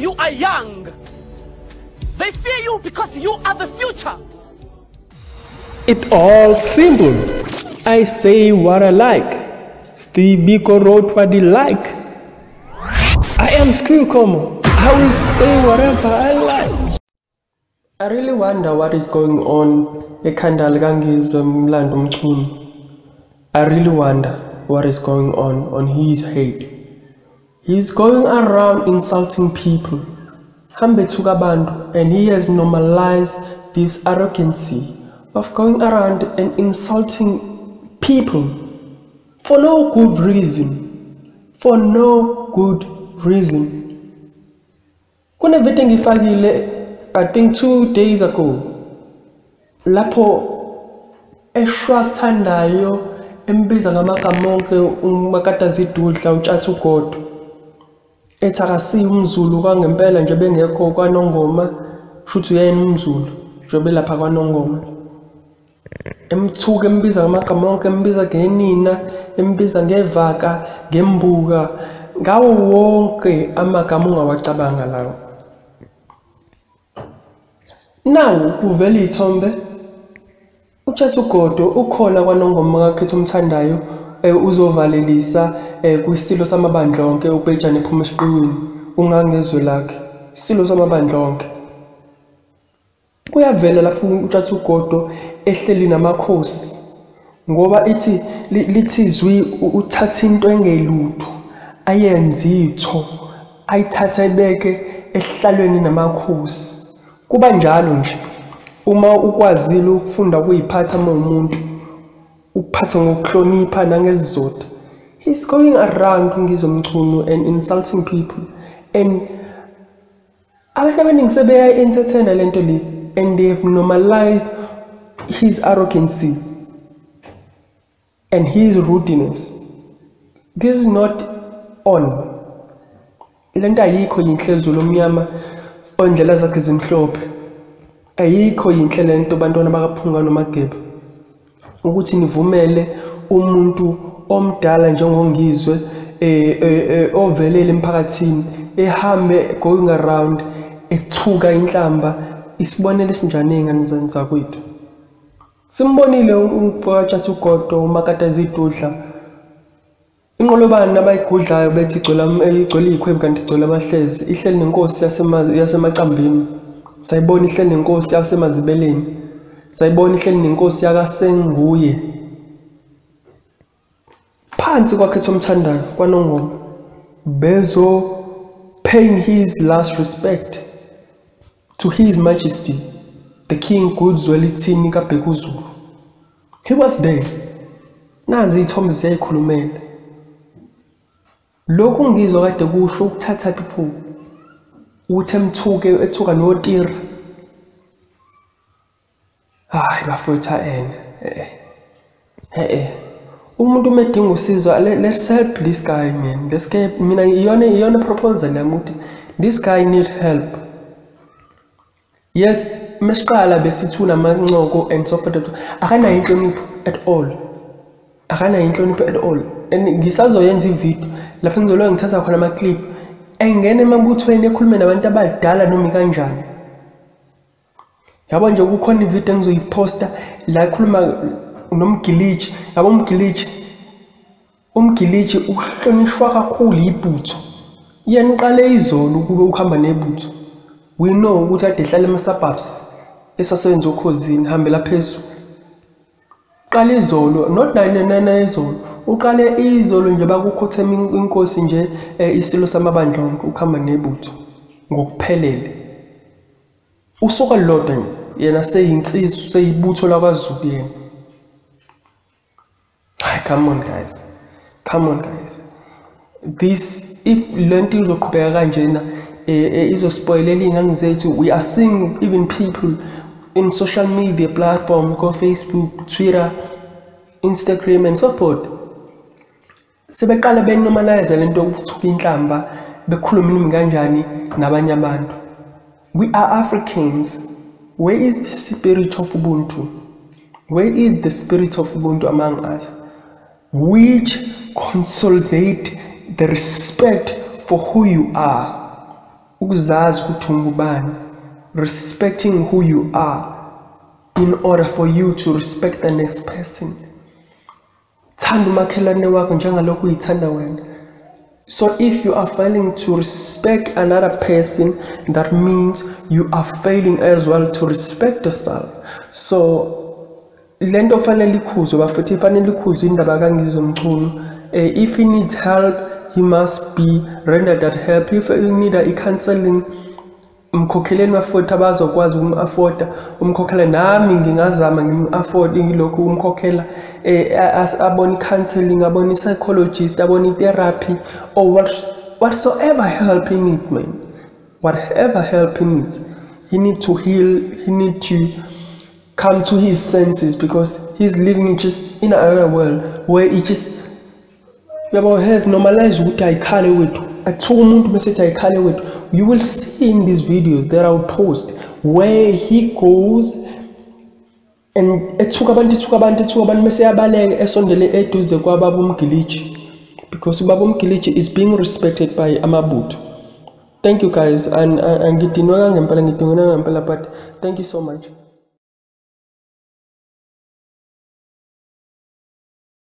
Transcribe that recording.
you are young. They fear you because you are the future. It all simple. I say what I like. Steve Biko wrote what he like. I am Skhu Khomo. I will say whatever I like. I really wonder what is going on ekhanda likaNgizwe Mlando Mchunu. I really wonder what is going on his head. He's going around insulting people. Hambe ethuka abantu, and he has normalized this arrogancy of going around and insulting people for no good reason. For no good reason. Kune-video engiyifakile, I think 2 days ago, lapho eshwathandayo embiza ngamagama onke uMakatazidudla uTshatha uGodo, ethi akasiye umZulu kwangempela nje bengekho kwaNongoma, shuthi uyena umZulu nje belapha kwaNongoma. Emthuka embiza ngamagama onke, embiza ngenina, embiza ngevaka, ngembuka, ngawo wonke amagama ongawacabanga lawo. Nawu kuvela iy'thombe, uTshatha uGodo ukhona kwaNongoma kaKhetha Umthandayo, uzovalelisa kwisilo samabandla onke uBhejane ephuma esiqiwini, uNgangezwe lakhe, isilo samabandla onke. Kuyavela lapho uTshatha uGodo ehleli namakhosi, ngoba ithi lithi zwi uthatha into engelutho ayenze itho, ayithathe ayibeke ehlalweni namakhosi. Kuba njalo nje uma ukwazile ukufunda ukuyiphatha uma umuntu, ukuphatha ngokuhlonipha nangesizotha. He's going around uNgizwe Mchunu and insulting people, and abantu abaningi sebeya-entertaina lento le, and they have normalized his arrogancy and his rudeness. This is not on. Lento ayikho yinhle Zulu omnyama ondlela zakhe zimhlophe. Ayikho yinhle lento bantwana bakaPhunga noMageba, ukuthi nivumele umuntu omdala njengoNgizwe ovelele emphakathini ehambe going around ethuka inhlamba. Isibonelo esinjani ey'ngane zakwethu? Simbonile umfowethu uGodo uMakatazidudla, inqolobane abayigudlayo bethi igcwele iy'khwebu kanti igcwele amahlezi, ihleli nenkosi yaseMacambini, sayibona ihleli nenkosi yaseMazibeleni, sayibona ihleli nenkosi yakaSenguye. Phansi kwaKhetha Umthandayo kwaNongoma bezo paying his last respect to His Majesty the King Good Zwelithini kaBhekuzulu. He was there. Nazi iy'thombe ziyayikhulumela. Lokhu ngizwa kade kusho ukuthatha pho ukuthi emthuke ethuka noTira. Hayi bafowethu, ene umuntu uma edinga usizo, let's help this guy, man. Let's get, mina iyona proposal yami ukuthi this guy need help. Yes, mesiqala besithula amancoko and so forth. Akanayo inhlonipho at all. Akanayo inhlonipho at all. And ngisazoyenza ividiyo lapho ngizoloke ngithatha khona ama-clip engena emabuthweni ekhulume nabantu abadala noma kanjani. Yabo nje kukhona ividiyo engizoyiposta la ekhuluma noMgiliji. Yabo uMgiliji, uMgiliji uhlonishwa kakhulu ibutho. Yena uqale izolo ukube ukuhamba nebutho. We know ukuthi ade ehlala ema-suburbs esasebenza oKhozini, hambela phezulu. Uqale izolo, not nine izolo, uqale izolo nje bakukhothema inkosi nje isilo samabandla onke ukuhamba nebutho ngokuphelele. Usuku olulodwa nje yena seyinsizwa, seyibutho lakwaZulu yena. Hayi, come on guys, come on guys. This, if lento izoqhubeka kanjena, izospoilela iy'ngane zethu. We are seeing even people in social media platform, go Facebook, Twitter, Instagram and so forth, sebeqala benormalize lento yokuthuka inhlamba, bekhuluma noma kanjani nabanye abantu. We are Africans. Where is the spirit of Ubuntu? Where is the spirit of Ubuntu among us, which consolidate the respect for who you are? Ukuzazi ukuthi ungubani, respecting who you are in order for you to respect the next person. Thanda umakhelwane wakho njengalokhu uyithanda wena. So if you are failing to respect another person, that means you are failing as well to respect yourself. So lento fanele ikhuzwe bafethu, ifanele ikhuzwe indaba kaNgizwe Mchunu. If he needs help, he must be rendered that help. If he need a counseling, mkhokheleni bafowethu abazokwazi ukum-afforda, umkhokhela. Nami ngingazama ngim-afford ngilokhu umkhokhela, abone i-counseling, abone i-psychologist, abone i-therapy or whatsoever help he needs, man. Whatever help he needs, he need to heal, he need to come to his senses, because he's living just in another world where he just yabo has normalized ukuthi ayikhale wethu, athuka umuntu bese ethi ayikhale wethu. You will see in these videos that I will post where he goes and ethuka abantu, ethuka abantu, ethuka abantu, bese yabaleka esondele eduze kwababa uMgiliji, because ubaba uMgiliji is being respected by amabutho. Thank you guys, and ngidinwe kangempela, ngidinwe kangempela, but thank you so much.